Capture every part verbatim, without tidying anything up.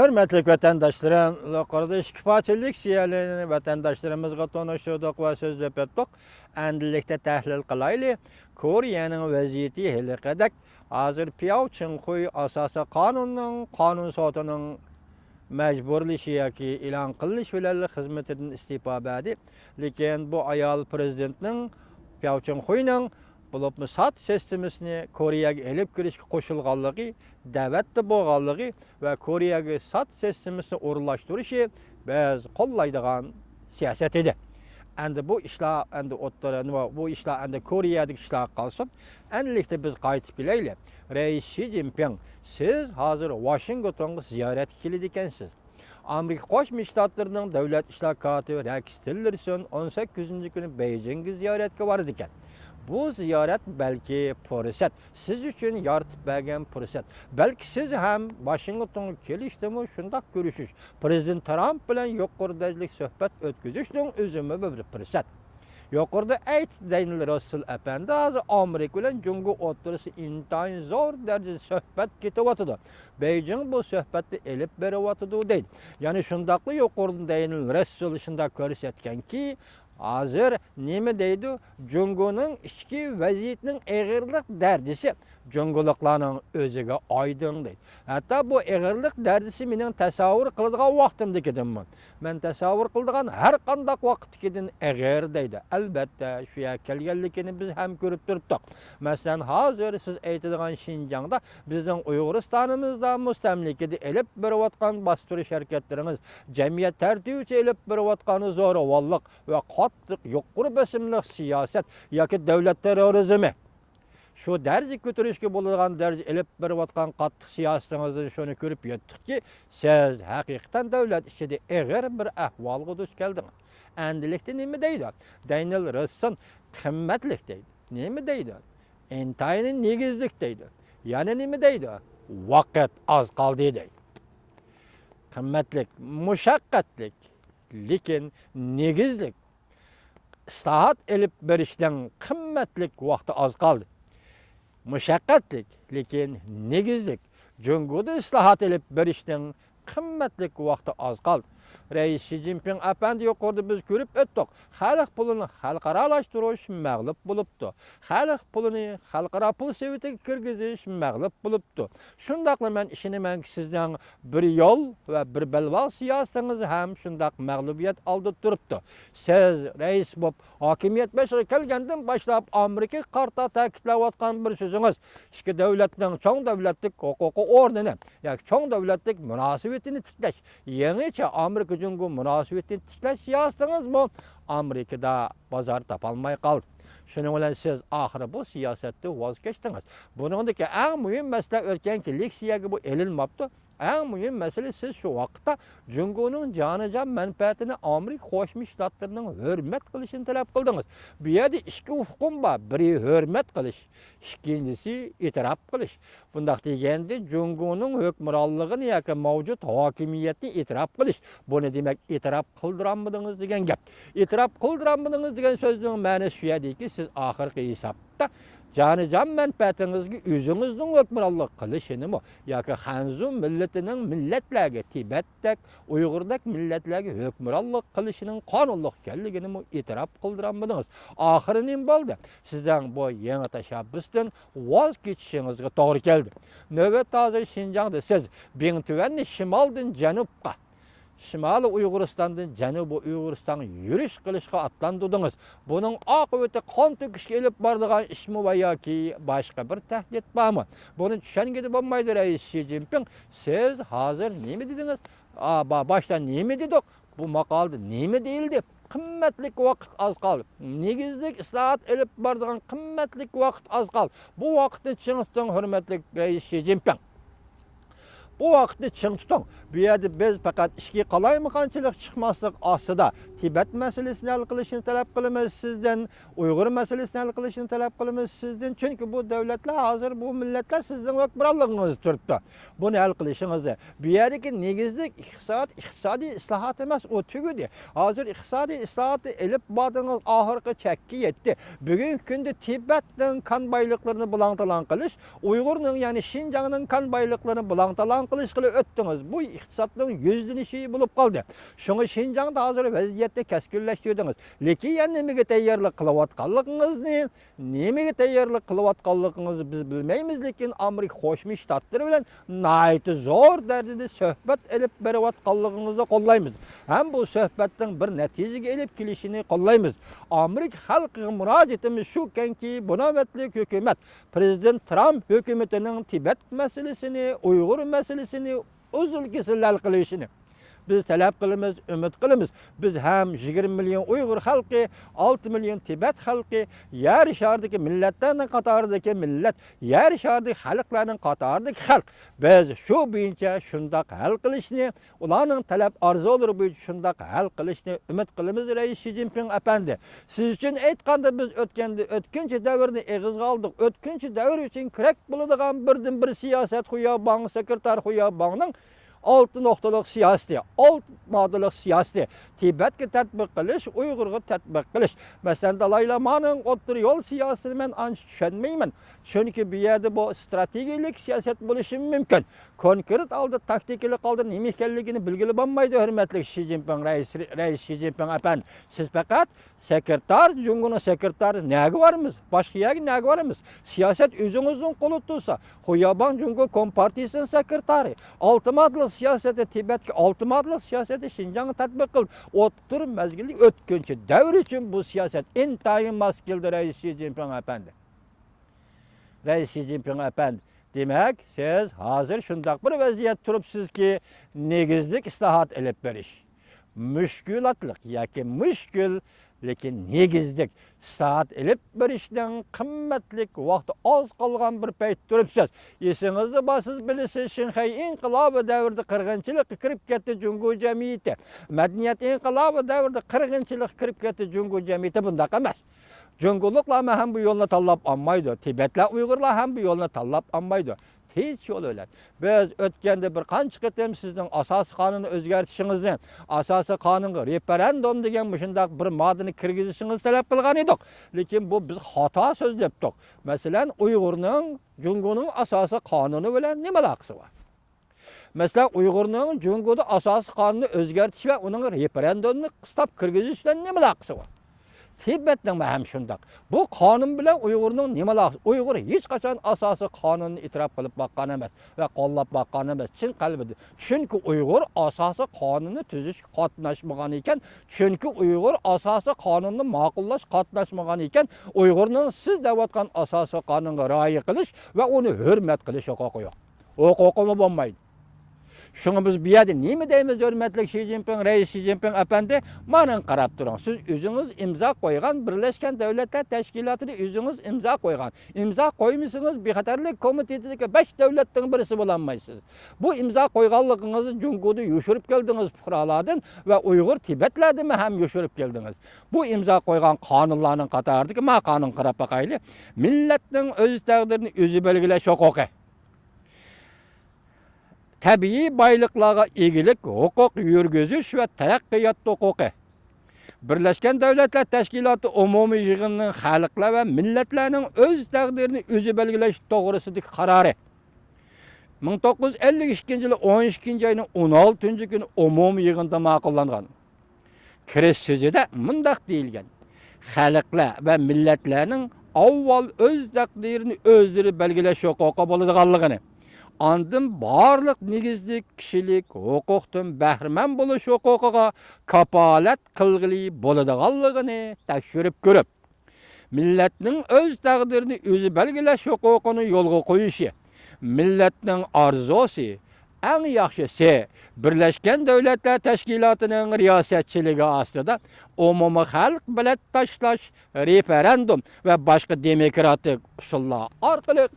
ھۆرمەتلىك ۋەتەنداشلىرىم، يۇقىرىدا ئىككى پارچە لېكسىيەنى ۋەتەنداشلىرىمىزغا تونۇشتۇردۇق ۋە سۆزلەپ ئۆتتۇق. ئەمدىلىكتە تەھلىل قىلايلى. كورېيەنىڭ ۋەزىيىتى ھېلىقىدەك. ھازىر پياۋ چىڭخۇي ئاساسىي قانۇننىڭ، قانۇن سوتىنىڭ مەجبۇرلىشى ياكى ئېلان قىلىنىش بىلەن خىزمىتىدىن ئىستېپا بەردى. لېكىن بۇ ئايال پىرېزىدېنتنىڭ، پياۋ چىڭخۇينىڭ، بولۇپمۇ سات سىستېمىسىنى كورېيەگە ئېلىپ كىرىشكە قوشۇلغانلىقى، دەۋەتتە بولغانلىقى ۋە كورېيەگە سات سىستېمىسىنى ئورۇنلاشتۇرۇشى بىز قوللايدىغان سىياسەت ئىدى. ئەمدى بۇ ئىشلار ئەمدى ئوتتۇرا، نېمە، بۇ ئىشلار ئەمدى كورېيەدىكى ئىشلارغا قالسۇن. ئەمدىلىكتە بىز قايتىپ كېلەيلى. رەئىس شى جىنپىڭ، سىز ھازىر ۋاشىنگتونغا زىيارەتكە كېلىدىكەنسىز. ئامېرىكا قوشما شتاتلىرىنىڭ دۆلەت ئىشلار كاتىپى رەكس تىللېرسون ئون سەككىزىنچى كۈنى بېيجىڭغا زىيارەتكە بارىدىكەن. بۇ زىيارەت بەلكى پۇرسەت، سىز ئۈچۈن يارىتىپ بەرگەن پۇرسەت. بەلكى سىز ھەم ۋاشىنگتونغا كېلىشتىمۇ شۇنداق كۆرۈشۈش، پىرېزىدېنت ترامپ بىلەن يۇقىرى دەرىجىلىك سۆھبەت ئۆتكۈزۈشنىڭ ئۆزىمۇ بىر پۇرسەت. يۇقىرىدا ئېيتىپ، دەنىيېل راسسېل ئەپەندى ھازىر ئامېرىكا بىلەن جۇڭگو ئوتتۇرىسىدا ئىنتايىن زور دەرىجىدە سۆھبەت كېتىۋاتىدۇ. بېيجىڭ بۇ سۆھبەتنى ئېلىپ بېرىۋاتىدۇ دەيدۇ. يەنى شۇنداقلا يۇقىرىدا دەنىيېل راسسېل شۇنداق كۆرسەتكەنكى، ھازىر نېمە دەيدۇ؟ جۇڭگونىڭ ئىچكى ۋەزىيىتىنىڭ ئېغىرلىق دەرىجىسى جۇڭگولۇقلارنىڭ ئۆزىگە ئايدىڭ دەيدۇ. ھەتتا بۇ ئېغىرلىق دەرىجىسى مېنىڭ تەسەۋۋۇر قىلىدىغان ۋاقتىمدىكىدىنمۇ، مەن تەسەۋۋۇر قىلىدىغان ھەر قانداق ۋاقىتتىكىدىن ئېغىر دەيدۇ. ئەلۋەتتە، شۇ يەرگە كەلگەنلىكىنى بىز ھەم كۆرۈپ تۇرۇپتۇق. مەسىلەن، ھازىر سىز ئېيتىدىغان شىنجاڭدا، بىزنىڭ ئۇيغۇرىستانىمىزدا مۇستەملىكىدە ئېلىپ بېرىۋاتقان باستۇرۇش ھەرىكەتلىرىڭىز، جەمئىيەت تەرتىپىچە ئېلىپ بېرىۋاتقان زوراۋانلىق ۋە قاتتىق يۇقىرى بېسىملىق سىياسەت ياكى دۆلەت تېررورىزمى، شۇ دەرىجىگە كۆتۈرۈشكە بولىدىغان دەرىجىدە ئېلىپ بېرىۋاتقان قاتتىق سىياسىتىڭىزدىن شۇنى كۆرۈپ يەتتۇقكى، سىز ھەقىقەتەن دۆلەت ئىچىدە ئېغىر بىر ئەھۋالغا دۇچ كەلدىڭىز. ئەمدىلىكتە نېمە دەيدۇ؟ دەنىيېل راسسېل قىممەتلىك دەيدۇ. نېمە دەيدۇ؟ ئىنتايىن نېگىزلىك دەيدۇ. يەنە نېمە دەيدۇ؟ ۋاقىت ئاز قالدى دەيدۇ. قىممەتلىك، مۇشەققەتلىك، لېكىن نېگىزلىك. ئىسلاھات ئېلىپ بېرىشنىڭ قىممەتلىك ۋاقتى ئاز قالدى. مۇشەققەتلىك، لېكىن نېگىزلىك. جۇڭگودا ئىسلاھات ئېلىپ بېرىشنىڭ قىممەتلىك ۋاقتى ئاز قالدى. رەئىس شى جىنپىڭ ئەپەندى يۇقىرىدا بىز كۆرۈپ ئۆتتۇق. خەلق پۇلىنى خەلقئارالاشتۇرۇش مەغلۇپ بولۇپتۇ. خەلق پۇلىنى خەلقئارا پۇل سېۋىتىگە كىرگۈزۈش مەغلۇپ بولۇپتۇ. شۇنداقلا مەن ئىشىنىمەنكى، سىزنىڭ بىر يول ۋە بىر بەلباغ سىياسىتىڭىز ھەم شۇنداق مەغلۇبىيەت ئالدىدا تۇرۇپتۇ. سىز رەئىس بولۇپ ھاكىمىيەت بېشىغا كەلگەندىن باشلاپ ئامېرىكىغا قارىتا تەكىتلەۋاتقان بىر سۆزىڭىز، ئىككى دۆلەتنىڭ چوڭ دۆلەتلىك ھوقۇقىي ئورنىنى ياكى چوڭ دۆلەتلىك مۇناسىۋىتىنى تىكلەش، يېڭىچە ئامېرىكا جۇڭگو مۇناسىۋىتىنى تىكلەش سىياسىتىڭىزمۇ ئامېرىكىدا بازار تاپالماي قالدى. شۇنىڭ بىلەن سىز ئاخىرى بۇ سىياسەتتىن ۋاز كەچتىڭىز. بۇنىڭدىكى ئەڭ مۇھىم مەسىلە، ئۆتكەنكى لېكسىيەگە بۇ ئېلىنماپتۇ. ئەڭ مۇھىم مەسىلە، سىز شۇ ۋاقىتتا جۇڭگونىڭ جانىجان مەنپەئەتىنى ئامېرىكا قوشما شتاتلىرىنىڭ ھۆرمەت قىلىشىنى تەلەپ قىلدىڭىز. بۇ يەردە ئىككى ئۇقۇم بار، بىرى ھۆرمەت قىلىش، ئىككىنچىسى ئېتىراپ قىلىش. بۇنداق دېگەندە، جۇڭگونىڭ ھۆكۈمرانلىقىنى ياكى مەۋجۇت ھاكىمىيەتنى ئېتىراپ قىلىش. بۇنى، دېمەك، ئېتىراپ قىلدۇرالمىدىڭىز دېگەن گەپ. ئېتىراپ قىلدۇرالمىدىڭىز دېگەن سۆزنىڭ مەنىسى شۇ يەردىكى، سىز ئاخىرقى ھېسابتا جانىجان مەنپەئەتىڭىزگە ئۆزىڭىزنىڭ ھۆكۈمرانلىق قىلىشىنىمۇ ياكى خەنزۇ مىللىتىنىڭ مىللەتلەرگە، تىبەتتەك، ئۇيغۇردەك مىللەتلەرگە ھۆكۈمرانلىق قىلىشىنىڭ قانۇنلۇق ئىكەنلىكىنىمۇ ئېتىراپ قىلدۇرالمىدىڭىز. ئاخىرى نېمە بولدى؟ سىزنىڭ بۇ يېڭى تەشەببۇستىن ۋاز كېچىشىڭىزگە توغرا كەلدى. نۆۋەتتە ھازىر شىنجاڭدا سىز بىڭتۈەننى شىمالدىن جەنۇبقا، شىمالىي ئۇيغۇرىستاندىن جەنۇبىي ئۇيغۇرىستانغا يۈرۈش قىلىشقا ئاتلاندۇردىڭىز. بۇنىڭ ئاقىۋىتى قان تۆكۈشكە ئېلىپ بارىدىغان ئىشمۇ ۋە ياكى باشقا بىر تەھدىت بارمۇ؟ بۇنى چۈشەنگىلى بولمايدۇ، رەئىس شى جىنپىڭ. سىز ھازىر نېمە دېدىڭىز؟ ئا، با-، باشتا نېمە دېدۇق؟ بۇ ماقالىدە نېمە دېيىلدى؟ قىممەتلىك ۋاقىت ئاز قالدى. نېگىزلىك ئىسلاھات ئېلىپ بارىدىغان قىممەتلىك ۋاقىت ئاز قالدى. بۇ ۋاقىتنى چىڭ تۇتۇڭ، ھۆرمەتلىك رەئىس شى جىنپىڭ. بۇ ۋاقىتنى چىڭ تۇتۇڭ. بۇ يەردە بىز پەقەت ئىچكى قالايمىقانچىلىق چىقماسلىق ئاستىدا، تىبەت مەسىلىسىنى ھەل قىلىشنى تەلەپ قىلىمىز سىزدىن، ئۇيغۇر مەسىلىسىنى ھەل قىلىشنى تەلەپ قىلىمىز سىزدىن. چۈنكى بۇ دۆلەتلەر ھازىر، بۇ مىللەتلەر سىزنىڭ ھۆكۈمرانلىقىڭىزدا تۇرۇپتۇ. بۇنى ھەل قىلىشىڭىزنى. بۇ يەردىكى نېگىزلىك ئىقتىساد، ئىقتىسادىي ئىسلاھات ئەمەس، ئۇ تۈگىدى. ھازىر ئىقتىسادىي ئىسلاھاتنى ئېلىپ باردىڭىز، ئاخىرقى چەككە يەتتى. بۈگۈنكى كۈندە تىبەتنىڭ كان بايلىقلىرىنى بۇلاڭ-تالاڭ قىلىش، ئۇيغۇرنىڭ، يەنى شىنجاڭنىڭ كان بايلىقلىرىنى بۇلاڭ-تالاڭ قىلىشقىلا ئۆتتىڭىز. بۇ ئىقتىسادنىڭ يۈزلىنىشى بولۇپ قالدى. شۇڭا شىنجاڭدا ھازىر ۋەزىيەتنى كەسكىنلەشتۈردىڭىز. لېكىن يەنە نېمىگە تەييارلىق قىلىۋاتقانلىقىڭىزنى، نېمىگە تەييارلىق قىلىۋاتقانلىقىڭىزنى بىز بىلمەيمىز، لېكىن ئامېرىكا قوشما شتاتلىرى بىلەن ناھايىتى زور دەرىجىدە سۆھبەت ئېلىپ بېرىۋاتقانلىقىڭىزنى قوللايمىز. ھەم بۇ سۆھبەتنىڭ بىر نەتىجىگە ئېلىپ كېلىشىنى قوللايمىز. ئامېرىكا خەلقىگە مۇراجىئىتىمىز شۇكەنكى، بۇ نۆۋەتلىك ھۆكۈمەت، پىرېزىدېنت ترامپ ھۆكۈمىتىنىڭ تىبەت مەسىلىسىنى، ئۇيغۇر مەسىلىسىنى ئۈزۈل-كېسىل ھەل قىلىۋېلىشىنى بىز تەلەپ قىلىمىز، ئۈمىد قىلىمىز. بىز ھەم يىگىرمە مىليون ئۇيغۇر خەلقى، ئالتە مىليون تىبەت خەلقى، يەر شارىدىكى مىللەتلەرنىڭ قاتارىدىكى مىللەت، يەر شارىدىكى خەلقلەرنىڭ قاتارىدىكى خەلق. بىز شۇ بويىچە شۇنداق ھەل قىلىشنى، ئۇلارنىڭ تەلەپ ئارزۇلىرى بويىچە شۇنداق ھەل قىلىشنى ئۈمىد قىلىمىز، رەئىس شى جىنپىڭ ئەپەندى. سىز ئۈچۈن ئېيتقاندا، بىز ئۆتكەندە، ئۆتكۈنچى دەۋرنى ئېغىزغا ئالدۇق. ئۆتكۈنچى دەۋر ئۈچۈن كېرەك بولىدىغان بىردىن بىر سىياسەت خۇياباڭ، سېكرېتار خۇياباڭنىڭ ئالتە نۇقتىلىق سىياسىتى، ئالتە ماددىلىق سىياسىتى، تىبەتكە تەتبىق قىلىش، ئۇيغۇرغا تەتبىق قىلىش. مەسىلەن، دالاي لامانىڭ ئوتتۇرا يول سىياسىتىنى مەن ئانچە چۈشەنمەيمەن. چۈنكى بۇ يەردە بۇ ئىستراتېگىيەلىك سىياسەت بولۇشى مۇمكىن. كونكرېت ھالدا، تاكتىكىلىق ھالدا نېمە ئىكەنلىكىنى بىلگىلى بولمايدۇ، ھۆرمەتلىك شى جىنپىڭ رەئىس، رەئىس شى جىنپىڭ ئەپەندى. سىز پەقەت سېكرېتار، جۇڭگونىڭ سېكرېتارى، نەگە بارىمىز؟ باشقا يەرگە نەگە بارىمىز؟ سىياسەت ئۆزىڭىزنىڭ قولىدا تۇرسا، خۇياباڭ جۇڭگو كومپارتىيىسىنىڭ سېكرېتارى، ئالتە ماددىلىق سىياسەتنى تىبەتكە، ئالتە ماددىلىق سىياسەتنى شىنجاڭغا تەتبىق قىلدى. ئوتتۇرا مەزگىللىك ئۆتكۈنچى دەۋر ئۈچۈن بۇ سىياسەت ئىنتايىن ماس كېلىدۇ، رەئىس شى جىنپىڭ ئەپەندى. رەئىس شى جىنپىڭ ئەپەندى، دېمەك، سىز ھازىر شۇنداق بىر ۋەزىيەتتە تۇرۇپسىزكى، نېگىزلىك ئىسلاھات ئېلىپ بېرىش، مۈشكۈلاتلىق ياكى مۈشكۈل، لېكىن نېگىزلىك ئىسلاھات ئېلىپ بېرىشنىڭ قىممەتلىك ۋاقتى ئاز قالغان بىر پەيتتە تۇرۇپسىز. ئېسىڭىزدە بار، سىز بىلىسىز، شىنخەي ئىنقىلابى دەۋرىدە قىرغىنچىلىققا كىرىپ كەتتى جۇڭگو جەمئىيىتى. مەدەنىيەت ئىنقىلابى دەۋرىدە قىرغىنچىلىققا كىرىپ كەتتى جۇڭگو جەمئىيىتى. بۇنداق ئەمەس. جۇڭگولۇقلارمۇ ھەم بۇ يولنى تاللاپ ئالمايدۇ. تىبەتلەر، ئۇيغۇرلار ھەم بۇ يولنى تاللاپ ئالمايدۇ. تىنچ يول بىلەن. بىز ئۆتكەندە بىر قانچە قېتىم سىزنىڭ ئاساسىي قانۇننى ئۆزگەرتىشىڭىزنى، ئاساسىي قانۇنغا رېفېرېندۇم دېگەن مۇشۇنداق بىر ماددىنى كىرگۈزۈشىڭىزنى تەلەپ قىلغان ئىدۇق. لېكىن بۇ بىز خاتا سۆزلەپتۇق. مەسىلەن، ئۇيغۇرنىڭ جۇڭگونىڭ ئاساسىي قانۇنى بىلەن نېمە ئالاقىسى بار؟ مەسىلەن، ئۇيغۇرنىڭ جۇڭگودا ئاساسىي قانۇننى ئۆزگەرتىش ۋە ئۇنىڭ رېفېرېندۇمنى قىستاپ كىرگۈزۈش بىلەن نېمە ئالاقىسى بار؟ تىبەتنىڭمۇ ھەم شۇنداق. بۇ قانۇن بىلەن ئۇيغۇرنىڭ نېمە ئالاقىسى؟ ئۇيغۇر ھېچقاچان ئاساسىي قانۇننى ئېتىراپ قىلىپ باققان ئەمەس ۋە قوللاپ باققان ئەمەس، چىن قەلبىدىن. چۈنكى ئۇيغۇر ئاساسىي قانۇننى تۈزۈشكە قاتناشمىغان ئىكەن، چۈنكى ئۇيغۇر ئاساسىي قانۇننى ماقۇللاش قاتناشمىغان ئىكەن، ئۇيغۇرنىڭ سىز دەۋاتقان ئاساسىي قانۇنغا رىئايە قىلىش ۋە ئۇنى ھۆرمەت قىلىش ھوقۇقى يوق. ھوقۇقىمۇ بولمايدۇ. شۇڭا بىز بۇ يەردە نېمە دەيمىز، ھۆرمەتلىك شى جىنپىڭ، رەئىس شى جىنپىڭ ئەپەندى؟ مانا قاراپ تۇرۇڭ. سىز ئۆزىڭىز ئىمزا قويغان، بىرلەشكەن دۆلەتلەر تەشكىلاتىدا ئۆزىڭىز ئىمزا قويغان. ئىمزا قويمىسىڭىز، بىخەتەرلىك كومىتېتىدىكى بەش دۆلەتنىڭ بىرسى بولالمايسىز. بۇ ئىمزا قويغانلىقىڭىزنى جۇڭگودا يوشۇرۇپ كەلدىڭىز پۇقرالاردىن ۋە ئۇيغۇر تىبەتلەردىنمۇ ھەم يوشۇرۇپ كەلدىڭىز. بۇ ئىمزا قويغان قانۇنلارنىڭ قاتارىدىكى، ما قانۇنغا قاراپ باقايلى. مىللەتنىڭ ئۆز تەقدىرىنى ئۆزى بەلگىلەش ھوقۇقى. تەبىئىي بايلىقلارغا ئىگىلىك ھوقۇق يۈرگۈزۈش ۋە تەرەققىيات ھوقۇقى. بىرلەشكەن دۆلەتلەر تەشكىلاتى ئومۇمىي يىغىنىنىڭ خەلقلەر ۋە مىللەتلەرنىڭ ئۆز تەقدىرىنى ئۆزى بەلگىلەش توغرىسىدىكى قارارى مىڭ توققۇز يۈز ئەللىك ئىككىنچى يىلى ئون ئىككىنچى ئاينىڭ ئون ئالتىنچى كۈنى ئومۇمىي يىغىندا ماقۇللانغان. كىرىش سۆزىدە مۇنداق دېيىلگەن: خەلقلەر ۋە مىللەتلەرنىڭ ئاۋۋال ئۆز تەقدىرىنى ئۆزلىرى بەلگىلەش ھوقۇقى بولىدىغانلىقىنى، ئاندىن بارلىق نېگىزلىك كىشىلىك ھوقۇقتىن بەھرىمەن بولۇش ھوقۇقىغا كاپالەت قىلغىلى بولىدىغانلىقىنى تەكشۈرۈپ كۆرۈپ، مىللەتنىڭ ئۆز تەقدىرىنى ئۆزى بەلگىلەش ھوقۇقىنى يولغا قويۇشى، مىللەتنىڭ ئارزۇسى، ئەڭ ياخشىسى، بىرلەشكەن دۆلەتلەر تەشكىلاتىنىڭ رىياسەتچىلىكى ئاستىدا ئومۇمىي خەلق بېلەت تاشلاش، رېفېرېندۇم ۋە باشقا دېموكراتىك ئۇسۇللار ئارقىلىق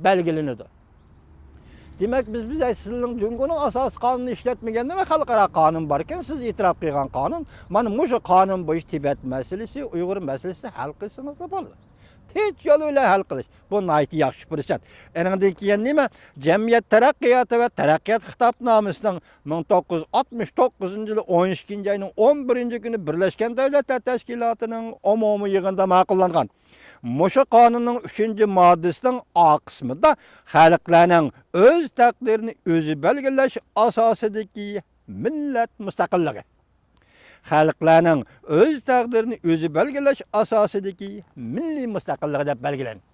بەلگىلىنىدۇ. دېمەك، بىز، بىز سىزنىڭ جۇڭگونىڭ ئاساسىي قانۇنىنى ئىشلەتمىگەندە ۋە خەلقئارا قانۇن باركەن، سىز ئېتىراپ قىلغان قانۇن، مانا مۇشۇ قانۇن بويىچە تىبەت مەسىلىسى، ئۇيغۇر مەسىلىسىنى ھەل قىلسىڭىزلا بولىدۇ. تىنچ يول بىلەن ھەل قىلىش. بۇ ناھايىتى ياخشى پۇرسەت. ئېنىڭدىن كېيىن نېمە؟ جەمئىيەت تەرەققىياتى ۋە تەرەققىيات خىتابنامىسىنىڭ مىڭ توققۇز يۈز ئاتمىش توققۇزىنچى يىلى ئون ئىككىنچى ئاينىڭ ئون بىرىنچى كۈنى بىرلەشكەن دەۋلەتلەر تەشكىلاتىنىڭ ئومۇمىي يىغىنىدا ماقۇللانغان. مۇشۇ قانۇننىڭ ئۈچىنچى ماددىسىنىڭ ئا قىسمىدا خەلقلەرنىڭ ئۆز تەقدىرىنى ئۆزى بەلگىلەش ئاساسىدىكى مىللەت مۇستەقىللىقى، خەلقلەرنىڭ ئۆز تەقدىرىنى ئۆزى بەلگىلەش ئاساسىدىكى مىللىي مۇستەقىللىقى دەپ بەلگىلەنگەن.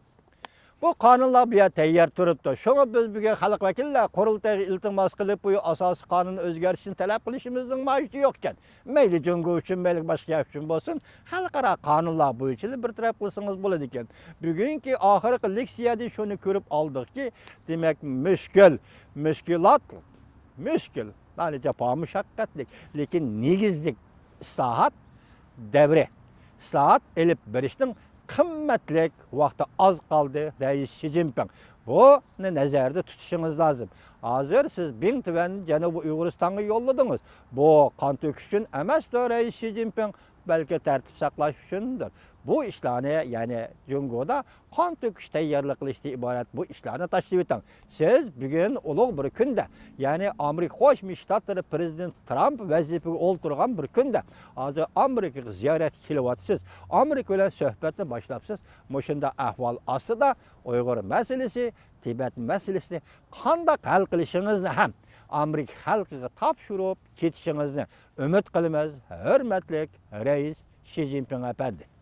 بۇ قانۇنلار بۇ يەردە تەييار تۇرۇپتۇ. شۇڭا بىز بۈگۈن خەلق ۋەكىللەر قۇرۇلتايغا ئىلتىماس قىلىپ، بۇ ئاساسىي قانۇن ئۆزگەرتىشنى تەلەپ قىلىشىمىزنىڭ ھاجىتى يوق ئىكەن. مەيلى جۇڭگو ئۈچۈن، مەيلى باشقا يەر ئۈچۈن بولسۇن، خەلقئارا قانۇنلار بويىچىلا بىر تەرەپ قىلسىڭىز بولىدىكەن. بۈگۈنكى ئاخىرقى لېكسىيەدە شۇنى كۆرۈپ ئالدۇقكى، دېمەك، مۈشكۈل، مۈشكۈلات، مۈشكۈل، يەنى جاپا مۇشەققەتلىك، لېكىن نېگىزلىك ئىسلاھات دەۋرى، ئىسلاھات ئېلىپ بېرىشنىڭ قىممەتلىك ۋاقتى ئاز قالدى، رەئىس شى جىنپىڭ. بۇنى نەزەردە تۇتۇشىڭىز لازىم. ھازىر سىز بىڭ تۈەننى جەنۇبىي ئۇيغۇرىستانغا يوللىدىڭىز. بۇ قان تۆكۈش ئۈچۈن ئەمەستۇ، رەئىس شى جىنپىڭ، بەلكى تەرتىپ ساقلاش ئۈچۈندۇر. بۇ ئىشلارنى، يەنى جۇڭگودا قان تۆكۈش تەييارلىق قىلىشتىن ئىبارەت بۇ ئىشلارنى تاشلىۋېتىڭ. سىز بۈگۈن ئۇلۇغ بىر كۈندە، يەنى ئامېرىكا قوشما شتاتلىرى پىرېزىدېنتى ترامپ ۋەزىپىگە ئولتۇرغان بىر كۈندە، ھازىر ئامېرىكىغا زىيارەتكە كېلىۋاتىسىز، ئامېرىكا بىلەن سۆھبەتنى باشلاپسىز. مۇشۇنداق ئەھۋال ئاستىدا ئۇيغۇر مەسىلىسى، تىبەت مەسىلىسىنى قانداق ھەل قىلىشىڭىزنى ھەم ئامېرىكا خەلقىگە تاپشۇرۇپ كېتىشىڭىزنى ئۈمىد قىلىمىز، ھۆرمەتلىك رەئىس شى جىنپىڭ ئەپەندى.